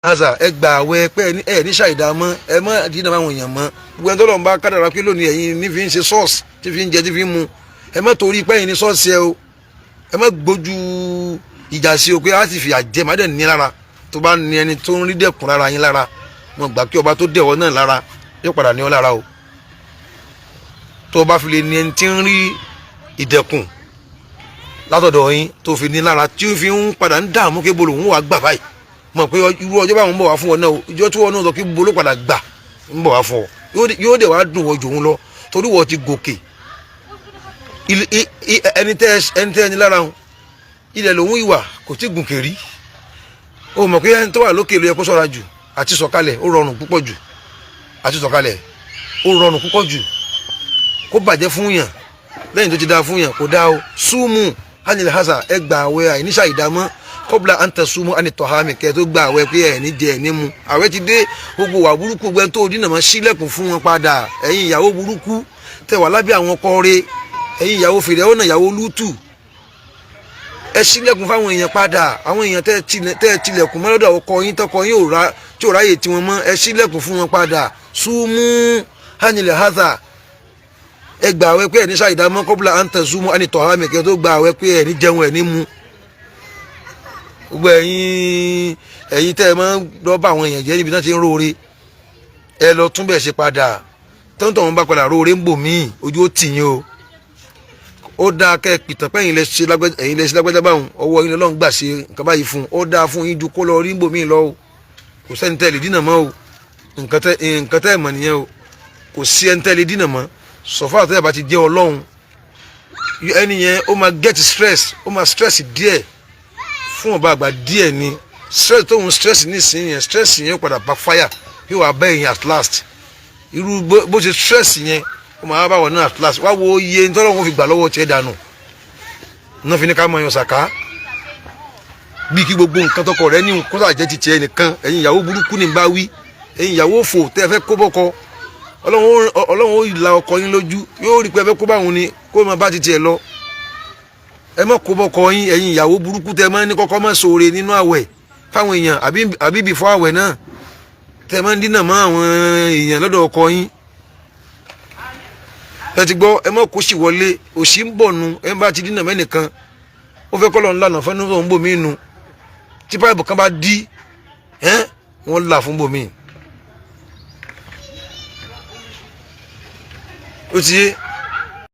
Haza ẹ gbà àwẹ̀ pé ẹ ní ṣàìdá mọ́, ẹ mọ́ dínà máwọn èèyàn mọ́. Gbogbo ẹni tó lọ́n bá kádàrá pé lónìí ẹ̀yin ní fi ń ṣe sọ́ọ̀sì tí fi ń jẹ tí fi ń mu, ẹ má torí pé ẹ̀yin ní sọ́ọ̀sì ẹ o, ẹ má gbójú ìjà sí o pé a sì fìyà jẹ má dẹ̀ ní lára. Tó bá ní ẹni tó ń rí dẹ̀kun lára yín lára, mo gbà kí ọba tó dẹ̀ ọ́ náà lára yóò padà ní ọ lára o. Tó bá fi lè ní ẹni tí ń rí ìdẹ̀kùn látọ̀dọ̀ yín tó fi ní lára tí ó fi ń padà ń dààmú kí bolo òun wà gbà báyìí, mọ̀ pé irú ọjọ́ báwọn ń bọ̀ wá fún ọ náà o. Ìjọ tí wọn náà sọ kí bolo padà gbà ń bọ̀ wá fún ọ, yóò dẹ̀ wá dùn wọ́n jù òun lọ torí wọ́n ti gòkè. Ẹni tẹ́ ẹni lára wọn ilẹ̀ lòun ìwà kò tí gùnkè rí o. Mọ̀ pé ẹni tó wà lókè ló yẹ kó ṣọ́ra jù. Àti sọ̀kalẹ̀ ó rọrùn púpọ̀ jù, àti sọ̀kalẹ̀ ó rọrùn púpọ̀ jù. Kó bàjẹ́ fún yàn lẹ́yìn tó ti dáa fún yàn kò dáa o. Súnmù anil haza, ẹ gbà àwẹ̀ àìníṣà ìdámọ́ kọ́bla anta súnmù àni tọ̀hámi kẹ́ tó gba àwẹ̀ pé ẹ̀ ní jẹ ẹ̀ ní mu. Àwẹ̀ ti dé, gbogbo wà burúkú gbẹ tó dínà mọ́ sílẹ̀kùn fún wọn padà. Ẹ̀yin ìyàwó burúkú tẹ wà lábẹ́ àwọn ọkọ rẹ̀, ẹ̀yin ìyàwó fèrè ọ̀nà, ìyàwó lútù, ẹ sílẹ̀kùn fáwọn èèyàn padà. Àwọn èèyàn tẹ́ ẹ tilẹ̀kùn mọ́ lọ́dọ̀ ọkọ yín, tọkọ yín tí ò ráyè tiwọn mọ́, ẹ sílẹ̀kùn fún wọn padà. Súnmù anil haza, ẹ gbà àwẹ̀ pé ẹ̀ ní ṣàìdámọ́ kọ́bùlà anta súnmù àni tọ̀hámi kẹ́ tó gba àwẹ̀ pé ẹ̀ ní jẹun ẹ̀ ní mu. Gbogbo ẹ̀yin tẹ́ ẹ máa ń lọ bá àwọn èèyàn jẹ́ níbi tí wọ́n ti ń róore, ẹ lọ tún bẹ̀ ṣe padà. Tọ́ntàn wọn bá padà róore ń bò míì, ojú ó tì yín o. Ó dáa kẹ́ ẹ pìtàn pé ẹ̀yin lẹ ṣe lágbájá báwọn, ọwọ́ yín lọ́n gbà ṣe nǹkan báyìí fún un. Ó dáa fún yín ju kó lọ rí ń bò míì lọ o. Kò sẹ́ni tẹ́ lè dínà mọ́ o. Nǹkan tẹ́ ẹ̀ mọ̀ nìyẹn o. Kò sí ẹni tẹ́ lè dínà mọ́. Sọ̀fà àtẹ́yà bá ti jẹ́ ọlọ́run, ẹni yẹn ó máa get stress, ó máa stress díẹ̀ fún ọba àgbà díẹ̀ ni. Stress tóun stress nísìnyí yẹn, stress yẹn padà backfire, yóò wá bẹ́ẹ̀ yẹn at last. Irú bó ṣe stress yẹn, ó máa bá wọn náà at last. Wá wo iye ntọ́lọ́wọ́n wọn fi gbà lọ́wọ́ tiẹ̀ dànù náà fi ní ká máa yan sàká bí kí gbogbo nǹkan tọkọ rẹ ní kó sàjẹ́ ti tiẹ̀ nìkan. Ẹ̀yin ìyàwó burúkú ní bá wí, ẹ̀yin ìyàwó òfò tẹ́ ẹ fẹ́ kó bọ́kọ, Ọlọ́run ó la ọkọ yín lójú, yóò rí pé ẹ fẹ́ kó báwọn ni kó máa bá ti tiẹ̀ lọ. Ẹ má kó bọ́kọ yín. Ẹ̀yin ìyàwó burúkú tẹ́ ẹ máa ń ní kọ́kọ́ máa ṣoore nínú àwẹ̀ fáwọn èèyàn, àbí before àwẹ̀ náà, tẹ́ ẹ máa ń dínà mọ́ àwọn èèyàn lọ́dọ̀ ọkọ yín, ẹ ti gbọ́, ẹ má kó sì wọlé. Òsì ń bọ̀ nu. Ẹ bá ti dínà mẹ́nìkan, ó fẹ́ kọ́ lọ́n lànà fẹ́ nínú bòmí nu. Tí páìpù kan bá dí ẹ́, wọ́n là fún bòmí. Ó ti yé.